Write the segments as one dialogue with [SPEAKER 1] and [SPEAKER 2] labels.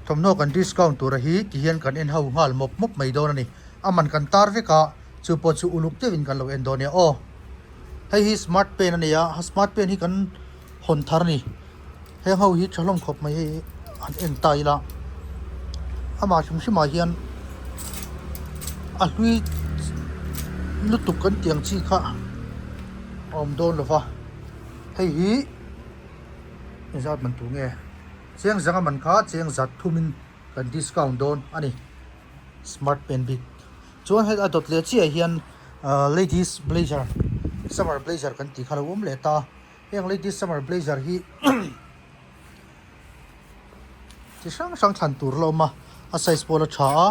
[SPEAKER 1] Thawmhnaw kan discount tura hi ti hian kan en ho nghal mawp mawp mai dawn a ni. A man kan tar vek a, chu pawh chu uluk deuhin kan lo en dawn nia aw. Hei hi smart pen a ni a, smart pen hi kan hawn thar a ni. Heng ho hi tha hlawm khawp mai hei han en ta ila amah hrim hrim ah hian a hlui lutuk kan tih ang chi kha a awm dawn lo va hei hi engzat man tur nge cheng zanga man kha cheng zat thumin kan discount dawn a ni smart pen bik chuan hei a dawt leh chiah hian ahh ladies blazer summer blazer kan tih kha a lo awm leh ta. Heng ladies summer blazer hi chi hrang hrang thlan tur la awm a a size pawh la tha a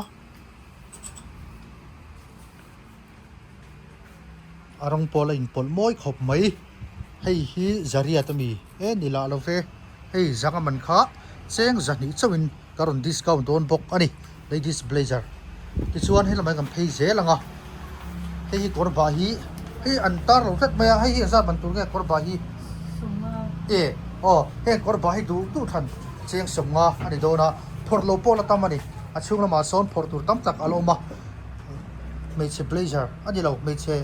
[SPEAKER 1] a rawng pawh la inpawlh mawi khawp mai hei hi zariat ami e ni lah lo ve hei zanga man kha cheng zahnih chauhin ka rawn discount dawn bawk a ni ladies blazer tichuan helamah hian kan phei zel ang a hei hi kawr bah hi hei an tar lo tlat mai a hei hi engzat man tur nge kawr bah hi e aw heng kawr bah hi duh duh thlan cheng sawmnga a ni dawn a phawrh lo pawh la tam a ni a chhung lamah sawn phawrh tur tam tak a la awm a hmeichhe blazer a ni lo hmeichhe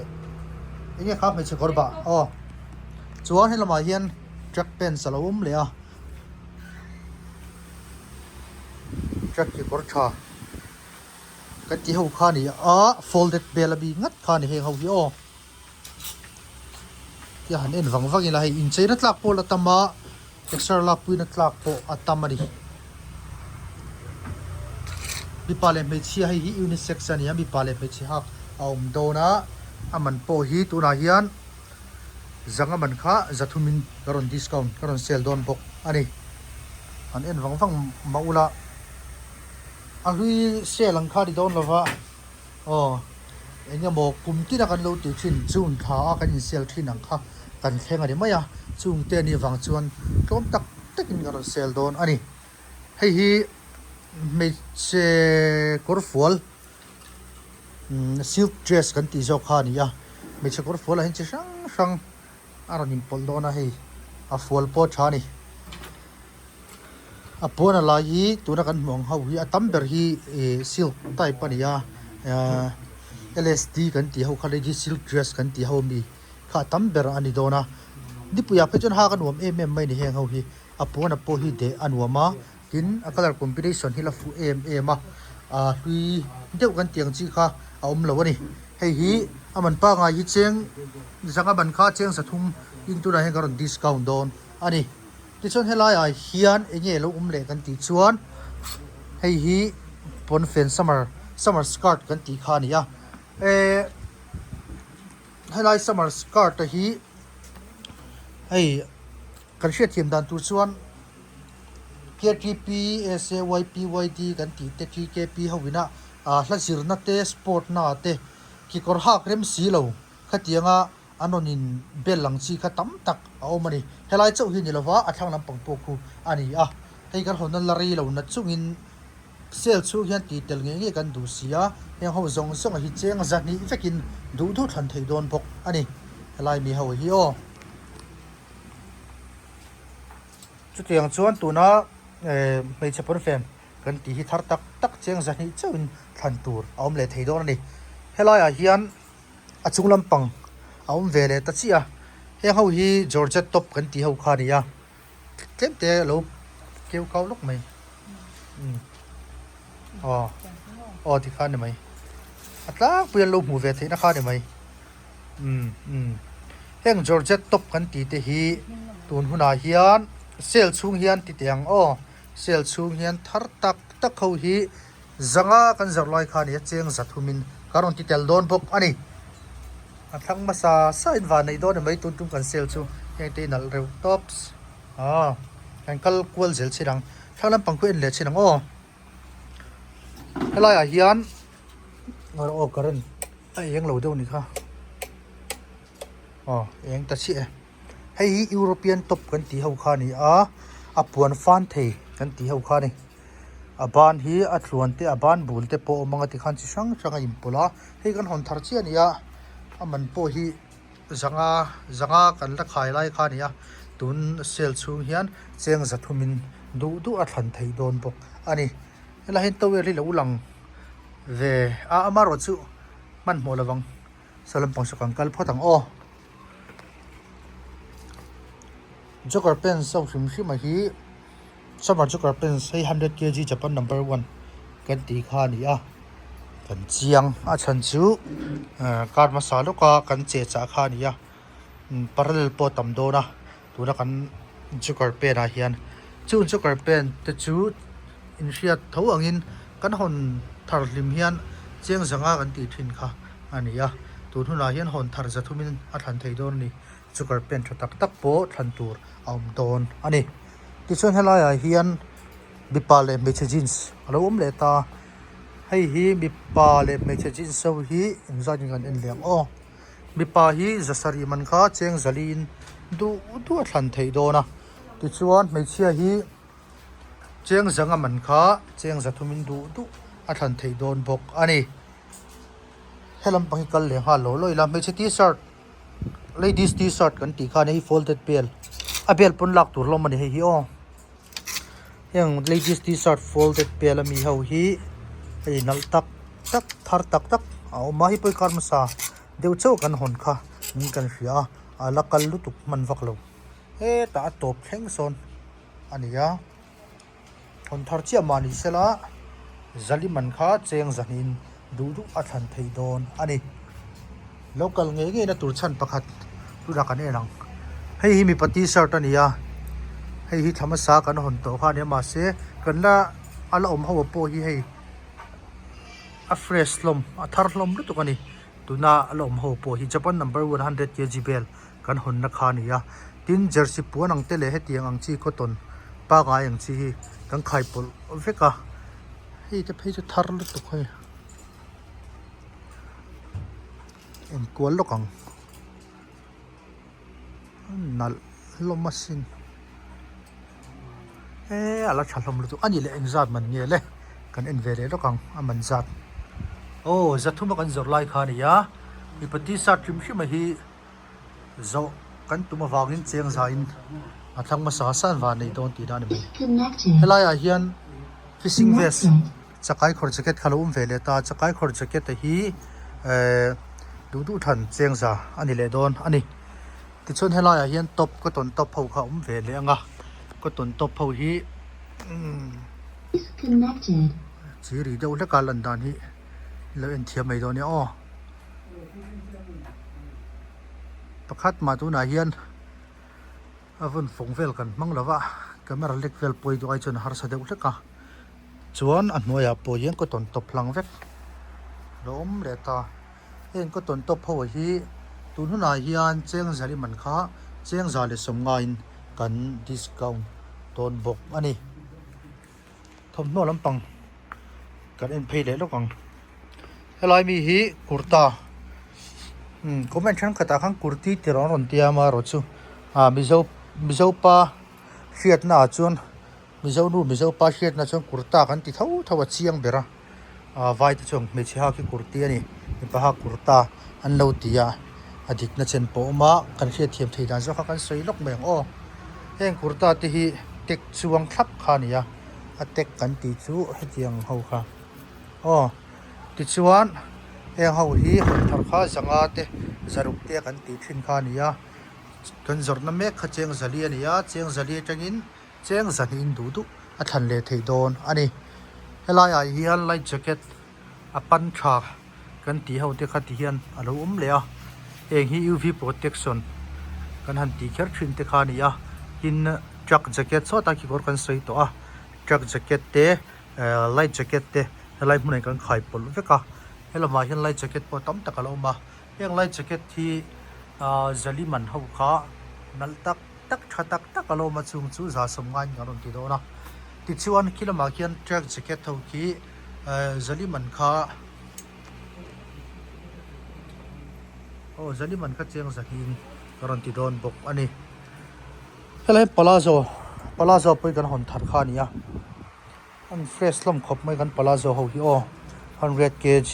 [SPEAKER 1] eng nge kha hmeichhe kawr bah aw chuan helamah hian track pants a lo awm leh a. Truck kekawr tha kan tih ho kha a ni a folded bel a bik ngat kha a ni heng ho hi aw tia han en vang vang ila hei incheina tlak pawh la tam a exer lak puina tlak pawh a tam a ni mipa leh hmeichhia hei hi unisex a ni a mipa leh hmeichhe hak a awm dawn a a man pawh hi tunah hian. Zanga man kha zathumin ka rawn discount ka rawn sale dawn bawk a ni. Han en vang vang mah ula a hlui sale ang kha a ni dawn lova aw eng emaw kum tina kan lo tih thin June thla a kan in sale thin ang kha kan thleng a ni mai a chung te anih vang chuan tlawm tak takin ka rawn sale dawn a ni. Hei hi hmeichhe kawrfual. Silk dress kan tih zawk kha a ni a hmeichhe kawr fual ah hian chi hrang hrang a rawn inpawlh dawn a hei a fual pawh a tha a ni a puan a lai hi tuna kan hmuh ang ho hi a tam ber hi ih silk type a ni a ahh L S D kan tih ho kha lady silk dress kan tih ho ami kha a tam ber a ni dawn a nipui ah phei chuan hak a nuam em em mai a ni heng ho hi a puan a pawh hi deh a nuam a. Tin, a colour combination hi la fuh em em a, aa hlui deuh kan tih ang chi kha a awm lo a ni. Hei hi a man pangngai hi cheng zanga man kha cheng sathum in tunah hian ka rawn discount dawn a ni. Tichuan helaiah hian eng nge lo awm leh kan tih chuan hei hi pawnfen summer summer skirt kan tih kha a ni a. Ehh helai summer skirt a hi hei kan hriatthiam dan tur chuan. Ktp, SAY, PYD kan tih te TKP ho ina hla zirna te sport na te kekawr hak rem si lo khatianga an rawn in bel ang chi kha tam tak a awm a ni. Helai chauh hi ni lova a thlang lampang pawh khu a ni a, hei kan hawnna la rei lo na chungin sale chhung hian tih tel ngei ngei kan duh si a, heng ho zawng zawng hi cheng zahnih vekin duh duh thlan thei dawn bawk a ni. Helai mi ho hi aw. Chutiang chuan tuna hmeichhe pawnfen kan tih hi thar tak tak cheng zahnih chauhin thlan tur a awm leh thei dawn a ni. Helaiah hian a chung lampang a awm ve leh ta chiah a, heng ho hi Georgette top kan tih ho kha a ni a, tlem te a lo keu kau lawk mai. Aw aw tikhan a ni mai, a tlangpui an lo hmuh ve theihna kha a ni mai. Umm umm heng georgette top kan tih te hi tun hunah hian sale chhung hian ti teh ang aw sale chhung hian thar tak tak ho hi zanga kan zawrh lai kha a ni a cheng za thumin ka rawn ti tel dawn bawk a ni a thlang hmasa sa in van neih dawn emai tun tum kan sale chu heng te hi nalh reuh tops aw kan kal kual zel chin ang thlang lampang khu en leh chin ang aw helai ah hian aw current. A eng lo deuh ni kha aw eng ta chiah e hei hi European top kan tih ho kha a ni a a puan fan thei kan tih ho kha a ni a ban hi a tluan te a ban bul te pawh a awm ang a tikhan chi hrang hrang a inpawlh a hei kan hawn thar chiah a ni a a man pawh hi zanga zanga kan la khai lai kha a ni a tun sale chhung hian cheng zathumin. duh duh a thlan theih dawn bawk a ni. Helai hian towel hi lo lang ve a amaherawh chu hmanhmawh lovang saw lampang saw kan kal phawt ang aw. Joker pants ho hrim hrim a hi summer joker pants hei hundred kg Japan number one kan tih kha a ni a kan chiang a chhan chu ahh kar hmasa lawka kan che chah kha a ni a parallel pawh a tam dawn a tuna kan joker pen ah hian chung joker pen te chu inhriat tho angin kan hawn thar hlim hian chiang zanga kan tih thin kha a ni a tun hunah hian hawn thar za thumin a thlan thei dawn a ni. Joker pen tha tak tak pawh thlan tur a awm dawn a ni. Tichuan helaiah hian mipa leh hmeichhe jeans a lo awm leh ta. Hei hi mipa leh hmeichhe jeans ho hi engzat nge kan en leh ang aw. Mipa hi za sarih man kha cheng zaliin duh duh a thlan theih dawn a. Tichuan hmeichhia hi cheng zanga man kha cheng za thumin duh duh a thlan theih dawn bawk a ni. He lampang hi kal leh nghal lo lo ila hmeichhe t-shirt. Ladies t-shirt kan tih khan hei folded bel a bel pawn lak tur hlawm a ni hei hi aw heng ladies t-shirt folded bel ami ho hi hei nalh tak tak thar tak tak a awm a hei pawh hi kar hmasa deuh chauh kan hawn kha niin kan hria a a la kal lutuk hman vak lo hetah a tawp thleng sawn a ni a hawn thar chiah mah ni sela zaliman kha cheng zahnin duh duh a thlan thei dawn a ni. Lo kal ngei ngei na tur chhan pakhat tunah kan en ang. Hei hi mipa t-shirt a ni a, hei hi thla hmasa kan hawn tawh kha a nia mahse kan la a la awm ho ah pawh hi hei a fresh hlawm a thar hlawm lutuk a ni. Tuna a la awm ho pawh hi Japan number 100 kg bel kan hawn na kha a ni a, tin jersey puan ang te leh hetiang ang chi cotton pangai ang chi hi kan khai pawlh vek a, hei te phei chu thar lutuk hei. Enkual lawk ang nalh hlawm asin he a la tha hlawm lutuk a ni leh engzat man nge le kan en ve leh lawk ang a man zat aw zathum a kan zawrh lai kha a ni a mipa t-shirt hrim hrim a hi zawh kan tum avangin cheng zain a thlang hmasa san van nei dawn tihna a ni mai helai ah hian fishing vest. Chakai khawr jacket kha lo awm ve leh ta, chakai khawr jacket a hi ehh duh duh than cheng za a ni leh dawn a ni. Tichuan helai ah hian top cotton top ho kha a awm ve leh ang a, cotton top ho hi umm chi ri deuh hlek a lan dan hi lo en thiam mai dawn nia aw. Pakhat mah tunah hian a vawn fawng vel kan hmang lo va, camera lek vel pawi duh ai chuan a harsa deuh hlek a. Chuan a hnuaiah pawh hian cotton top hlang vek a lo awm leh ta. Heng cotton top ho hi tun hunah hian cheng zali man kha cheng za leh sawm ngaiin kan discount dawn bawk a ni. Thawmhnaw lampang kan en phei leh lawk ang. Helai mi hi kurta umm comment thenkhatah khan kurti tih rawn rawn tia amaherawh chu ah mizo mizo pa hriatna ah chuan. Mizo nu Mizo pa hriatna chuan kurta kan ti tho tho a chiang ber a ah vai te chuan hmeichhe hak hi kurti a ni mipa hak kurta an lo ti a a dikna chen pawh a awm a kan hriatthiam thei dan zawk kha kan sawi lawk mai ang aw heng kurta te hi tek chuang thlap kha a ni a a tek kan tih chu hetiang ho kha aw tichuan heng ho hi hawn thar kha zanga te zaruk te kan tih thin kha a ni a kan zawrhna mek kha cheng zali a ni a cheng zali atangin. Cheng zahnih duh duh a thlan leh theih dawn a ni. Helai ah hian light jacket a pan tha kan tih ho te kha ti hian a lo awm leh a, heng hi UV protection kan han tih kher thin te kha a ni a, tin truck jacket sawtah kekawr kan sawi tawh a, truck jacket te eh light jacket te helai hmunah hian kan khai pawlh vek a, helamah hian light jacket pawh tam tak a lo awm a, heng light jacket hi ah zali man ho kha nalh tak. tak tha tak tak a lawm a chung chu za sawm ngaiin kan rawn ti dawn a tichuan khi lamah khian track jacket ho khi ehh zali man kha aw zali man kha chiang zahin ka rawn ti dawn bawk a ni helai palazzo palazzo pawh hi kan hawn thar kha a ni a an fresh hlawm khawp mai kan palazzo ho hi aw 100 kg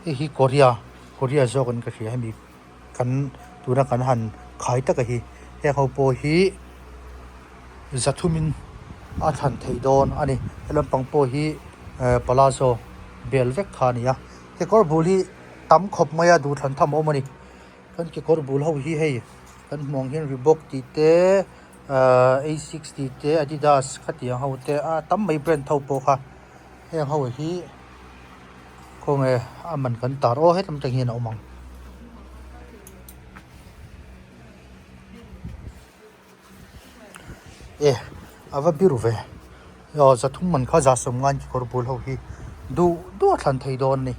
[SPEAKER 1] hei hi korea korea zawk in ka hria hemi. Kan tuna kan han khai taka hi heng ho pawh hi zathumin a thlan theih dawn a ni. He lampang pawh hi palazzo bel vek kha a ni a, kekawr bul hi tam khawp mai a duhthlan tham a awm a ni. Kan kekawr bul ho hi hei kan hmuh ang hian Reebok tih te ahh Asics tih te Adidas khatiang ho te a tam mai brand ho pawh kha heng ho hi khawnge a man kan tar aw hetlem atang hian a awm ang. E a va biru ve aw zathum man kha za sawm ngai kekawr bul ho hi duh duh a thlan thei dawn a ni.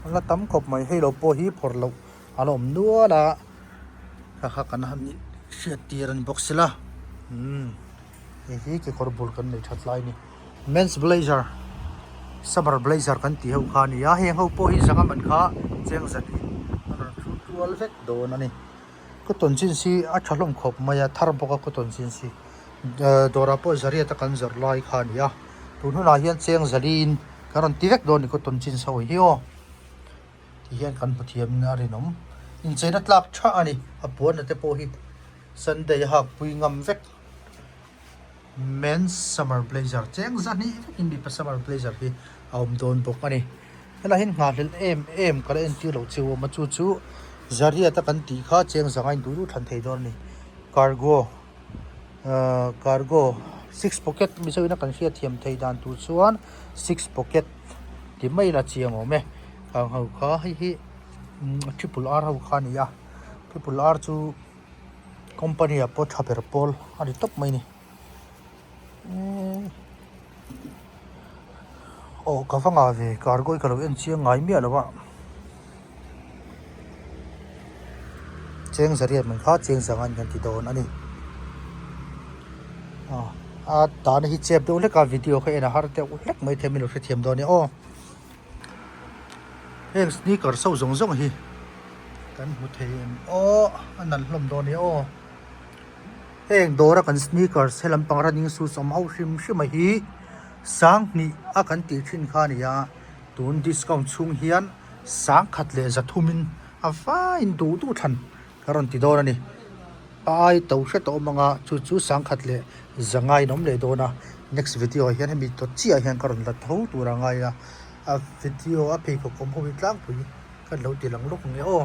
[SPEAKER 1] A la tam khawp mai hei lo pawh hi phawrh loh a la awm nual a kha kha kan han hriat tir a ni bawk sila umm hei hi kekawr bul kan nei that lai a ni men's blazer summer blazer kan tih ho kha a ni a heng ho pawh hi zanga man kha cheng zat in a rawn thu tual vek dawn a ni cotton jeans hi a tha hlawm khawp mai a thar bawk a cotton jeans hi dawrah pawh zariat a kan zawrh lai kha a ni a tun hunah hian cheng zaliin kan rawn ti vek dawn a ni cotton jeans ho hi aw ti hian kan hmu thiam in a rinawm incheina tlak tha a ni a puan te pawh hi sunday a hak pui ngam vek men's summer blazer cheng zahnih vekin mipa summer blazer hi a awm dawn bawk a ni helai hian nghahhlelh em em ka la entir loh chiu a awm a chu chu zariat a kan tih kha cheng zanga in duh duh thlan thei dawn a ni cargo. Ahh cargo six pocket mizo ina kan hriat thiam theih dan tur chuan six pocket ti mai ila chiang awm e ang ho kha hei hi triple R ho kha a ni a triple R chu company ah pawh tha ber pawl a ni tawp mai a ni aw ka va ngah ve cargo hi ka lo en chiang ngai miah lo a. Cheng zariat man kha cheng zanga in kan ti dawn a ni a dahna hi chep deuh hlek a video kha en a har deuh hlek mai thei min lo hrethiam dawn nia aw heng sneakers ho zawng zawng hi kan hmu thei em aw a nalh hlawm dawn nia aw heng dawra kan sneakers he lampang running shoes awm ho hrim hrim a hi sanghnih a kan tih thin kha a ni a. Tun discount chhung hian sangkhat leh zathumin a vaiin duh duh thlan ka rawn ti dawn a ni. A ai to hret a awm ang a, chu chu sangkhat leh zangai in awm leh dawn a. Next video ah hian hemi tawt chiah ah hian ka rawn la tho tur a ngai a, a video a pheikhawk awm ho hi tlangpui ka lo ti lang lawk ang e aw.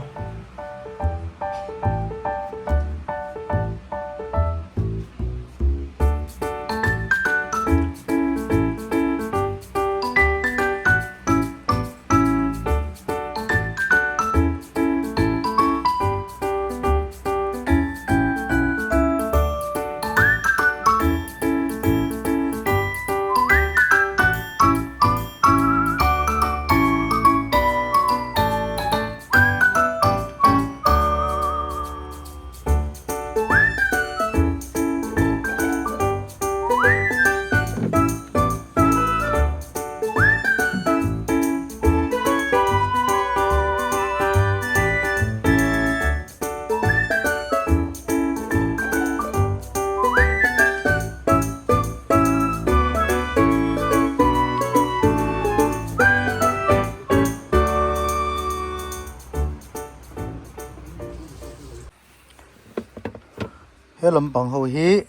[SPEAKER 1] He lampang ho hi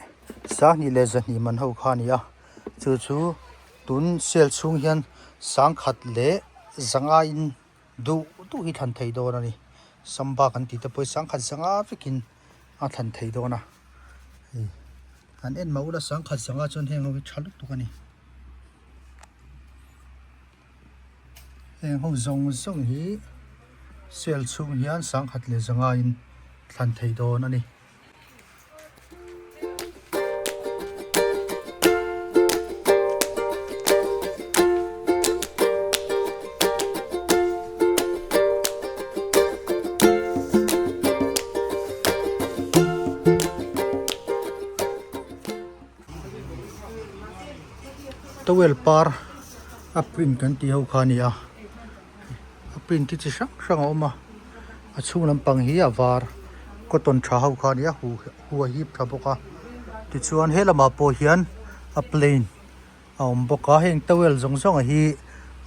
[SPEAKER 1] sanghnih leh zahnih man ho kha a ni a chu chu tun sale chhung hian sangkhat leh zanga in duh duh hi thlan thei dawn a ni samba kan tih te pawh hi sangkhat zanga vekin a thlan thei dawn a hei an en mah ula sangkhat zanga chuan heng ho hi tha lutuk a ni. Heng ho zawng zawng hi sale chhung hian sangkhat leh zanga in thlan thei dawn a ni. Towel par a print kan tih ho kha a ni a a print hi chi hrang hrang a awm a a chhung lampang hi a var cotton tha ho kha a ni a hu hu a hip tha bawk a tichuan he lamah pawh hian a plain a awm bawk a heng towel zawng zawng hi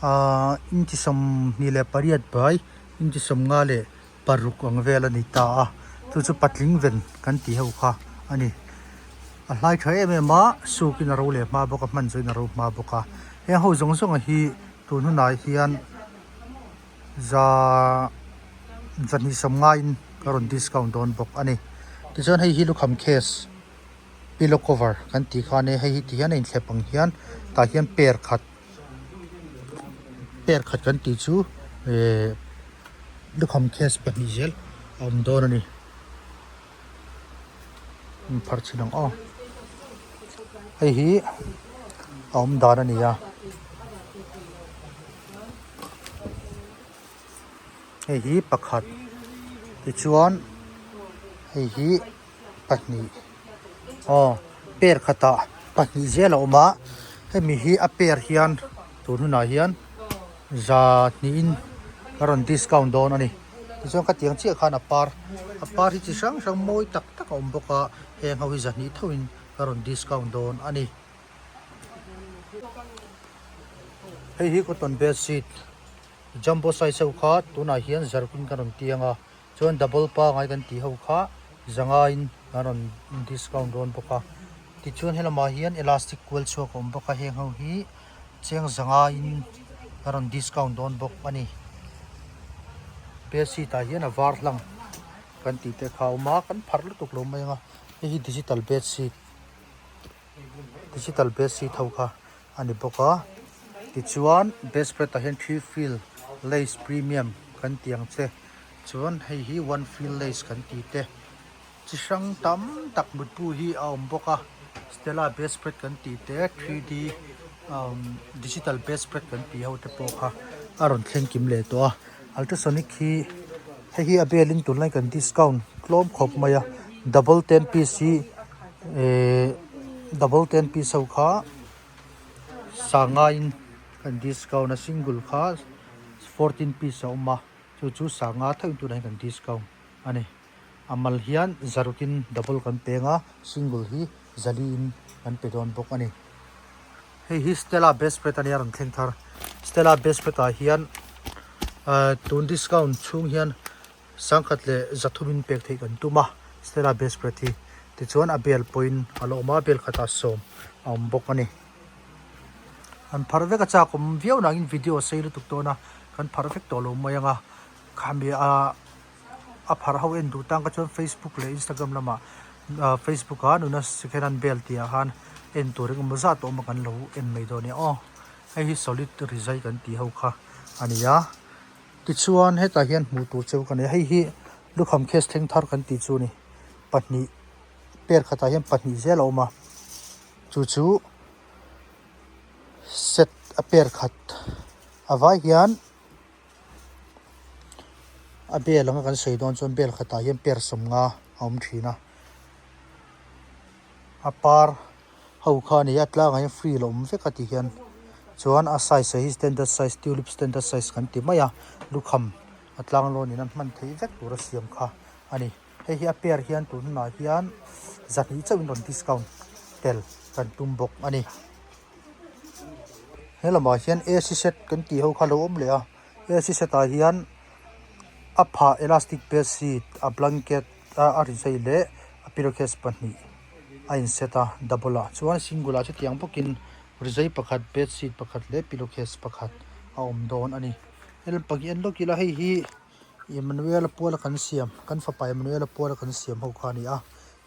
[SPEAKER 1] ahh inchi 28 bai inchi 50 leh paruk ang vel a ni ta a chu chu patling ven kan tih ho kha a ni. A hlai tha em em a, sukin a ro leh hma bawk a, hman zawhin a ro hma bawk a. Heng ho zawng zawng hi tun hunah hian za zahnih sawm ngaiin ka rawn discount dawn bawk a ni. Tichuan hei hi lukham case pillow cover kan tih kha a nia, hei hi ti hian a inthlep ang hian tah hian per khat per khat kan tih chu ehh lukham case pahnih zel a awm dawn a ni. Phar chhin ang aw hei hi a awm dan a ni a hei hi pakhat tichuan hei hi pahnih aw pair khatah pahnih zel a awm a hemi hi a pair hian tun hunah hian za hnihin a rawn discount dawn a ni tichuan khatiang chiah khan a par a par hi chi hrang hrang mawi tak tak a awm bawk a heng ho hi zahnih thauhin a rawn discount dawn a ni hei hi cotton bed sheet jumbo size ho kha tunah hian zarkin ka rawn tiang a chuan double pangai kan tih ho kha zangaiin an rawn discount dawn bawk a tichuan helamah hian elastic kual chhuak a awm bawk a heng ho hi. Chiang zangaiin a rawn discount dawn bawk a ni. Bedsheet ah hian a var hlang kan tih te kha a awm a, kan pharh lutuk lo mai ang a, hei hi digital bedsheet digital bedsheet ho kha a ni bawk a, tichuan bedspread ah hian three fill lace premium kan tih ang che, chuan hei hi one fill lace kan tih te. Chi hrang tam tak mutbu hi a awm bawk a, Stella bedspread kan tih te 3D umm digital bedspread kan tih ho te pawh kha a rawn thleng kim leh tawh a, ultrasonic hi hei hi a belin tunlai kan discount tlawm khawp mai a, double ten piece hi ehh double ten piece ho kha sangaiin kan discount a single kha 14 piece a awm a chu chu sanga theuhin tunah hian kan discount a ni. A mal hian zarukin double kan peng a, single hi zaliin kan pe dawn bawk a ni. Hei hi Stella Bedspread a nia rawn thleng thar. Stella Bedspread ah hian ahh tun discount chhung hian sangkhat leh zathumin pek theih kan tum a, Stella Bedspread hi. Tichuan a bel pawhin a la awm a, bel khatah sawm a awm bawk a ni. An phar vek a chak awm viau nangin video a sei lutuk dawn a, kan phar vek tawh lo mai ang a, khami a. a pharh ho en duh tan kha chuan facebook leh instagram lamah ah facebook ah nuna second hand bel tih ah khan en tur engemaw zat a awm a kan lo en mai dawn nia aw hei hi solid rizai kan tih ho kha a ni a tichuan hetah hian hmuh tur cheu ka nei a hei hi lukham case thleng thar kan tih chu a ni pahnih pair khatah hian pahnih zel a awm a chu chu set a pair khat a vai hian. A bel anga kan sawi dawn chuan bel khatah hian per sawmnga a awm thin a a par ho kha a ni a tlangah hian free a lo awm vek a ti hian chuan a size ah hi standard size tulip standard size kan ti mai a lukham a tlang lawn in a hman theih vek tur a siam kha a ni hei hi a pair hian tun hunah hian zahnih chauhin rawn discount tel kan tum bawk a ni. He lamah hian ac set kan tih ho kha a lo awm leh a ac set ah hian a phah elastic bedsheet a blanket a a rizai leh a pillow case pahnih a in set a double ah chuan single ah chutiang bawkin rizai pakhat bedsheet pakhat leh pillow case pakhat a awm dawn a ni he lampang hi en lawk ila hei hi Emmanuel a puala kan siam kan fapa Emmanuel a puala kan siam ho kha a ni a.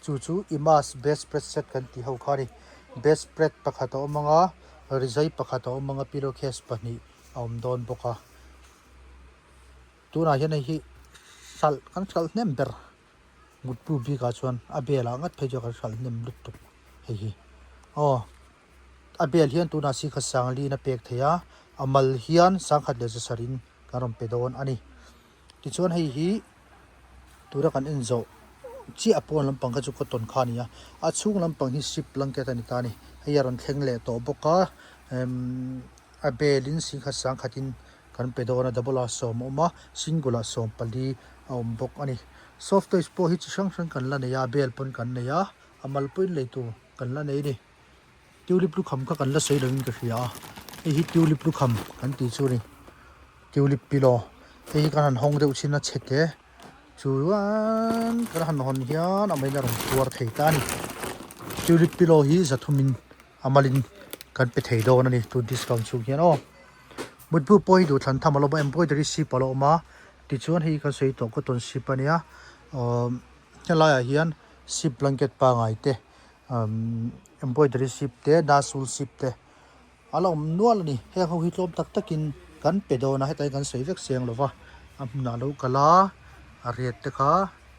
[SPEAKER 1] Chu chu Imas bedspread set kan tih ho kha a ni. Bedspread pakhat a awm ang a, rizai pakhat a awm ang a, pillow case pahnih a awm dawn bawk a. Tunah hian hei hi hralh kan hralh hnem ber mutpu bikah chuan a belah ngat phei chuan kan hralh hnem lutuk hei hi. Aw a bel hian tunah sikha sangliin a pek thei a, a mal hian sangkhat leh zasarhin kan rawn pe dawn a ni. Tichuan hei hi tura kan en zawh chiah pawn lampang kha chu cotton kha a ni a, a chhung lampang hi ship blanket a ni ta a ni. Hei a rawn thleng leh tawh bawk a, emm a belin singkhat sangkhatin kan pe dawn a, double ah sawm a awm a, single ah sawm pali a awm bawk a ni. Soft toys pawh hi chi hrang hrang kan la nei a, a bel pawn kan nei a, a mal pawhin lei tur kan la nei a ni. Tulip lukham kha kan la sawi lovin ka hria a, hei hi tulip lukham kan tih chu a ni. Tulip pillow hei hi kan han hawng deuh chin a chhe te chuan kan han hawn hian a main a rawn tuar thei ta a ni. Tulip pillow hi zathumin a malin kan pe thei dawn a ni tun discount chhung hian aw. Mutbu pawh hi duhthlan tham a lo awm a embroidery sip a lo awm a tichuan hei kan sawi tawh cotton sip a nia uhh helaiah hian sip blanket pangai te umm embroidery sip te dasul sip te a la awm nual a ni heng ho hi tlawm tak takin kan pe dawn a heta hi kan sawi vek seng lo va a hmunah lo kal a a rate te kha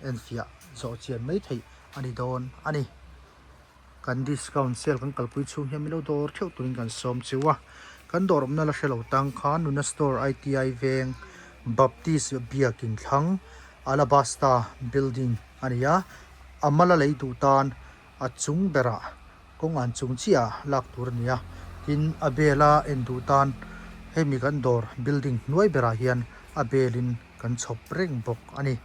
[SPEAKER 1] enfiah zawh chian mai theih a ni dawn a ni. Kan discount sale kan kalpui chhung hian milo dawr theuh turin kan sawm cheu a, kan dawr awmna la hre lo tang khan Nuna Store ITI veng Baptist biakin thlang Alabasta building a ni a, a mala lei duh tan a chung berah kawng an chung chiah lak tur a ni a, tin a bela en duh tan hemi kan dawr building hnuai berah hian a belin kan chhawp reng bawk a ni.